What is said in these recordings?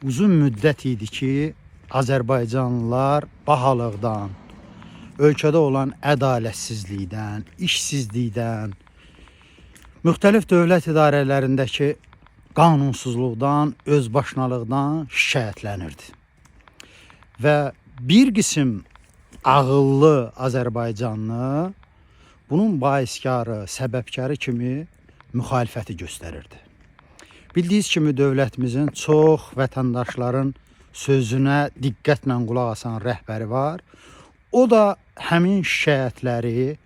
Uzun müddət idi ki, Azərbaycanlılar bahalıqdan, ölkədə olan ədalətsizlikdən, işsizlikdən, müxtəlif dövlət idarələrindəki qanunsuzluqdan, özbaşınalıqdan şikayətlənirdi. Və bir qism ağıllı Azərbaycanlı bunun baiskarı, səbəbkarı kimi müxalifəti göstərirdi. Bildiyiniz kimi dövlətimizin çox vətəndaşların sözünə diqqətlə qulaq asan rəhbəri var. O da həmin şikayətləri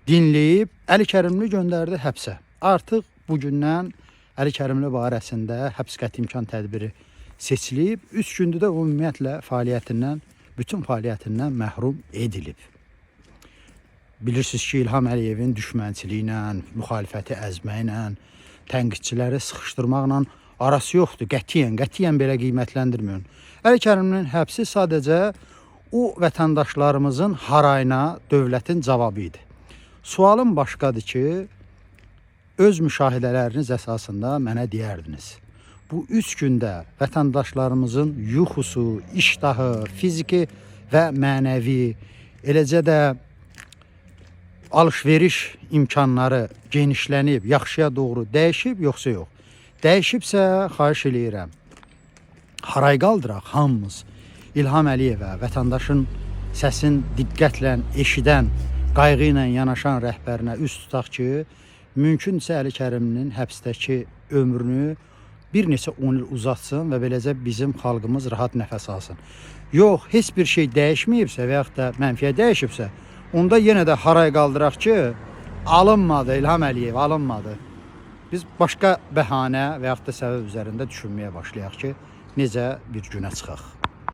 dinləyib Əli Kərimli göndərdi həbsə. Artıq bu gündən Əli Kərimli barəsində həbs qəti imkan tədbiri seçilib. 3 gündür də ümumiyyətlə fəaliyyətindən, bütün fəaliyyətindən məhrum edilib. Bilirsiniz ki, İlham Əliyevin düşmənçiliyi ilə, müxalifəti əzməklə, tənqidçiləri sıxışdırmaqla arası yoxdur. Qətiyyən, qətiyyən belə qiymətləndirmirəm. Əli Kərimlinin həbsi sadəcə o vətəndaşlarımızın harayına dövlətin cavabı idi. Sualım başqadır ki, öz müşahidələriniz əsasında mənə deyərdiniz. Bu 3 gündə vətəndaşlarımızın yuxusu, iştahı, fiziki və mənəvi, eləcə də alış-veriş imkanları genişlənib, yaxşıya doğru dəyişib yoxsa yox? Dəyişibsə xahiş eləyirəm. Haray qaldıraq hamımız İlham Əliyevə, vətəndaşın səsin diqqətlə eşidən, qayğı ilə yanaşan rəhbərinə üz tutaq ki, mümkündürsə Əli Kərimlinin həbsdəki ömrünü bir neçə 10 il uzatsın və beləcə bizim xalqımız rahat nəfəs alsın. Yox, heç bir şey dəyişməyibsə və yaxud da mənfiyə dəyişibsə, onda yenə də haray qaldıraq ki, alınmadı İlham Əliyev, alınmadı. Biz başqa bəhanə və yaxud da səbəb üzərində düşünməyə başlayaq ki, necə bir günə çıxaq.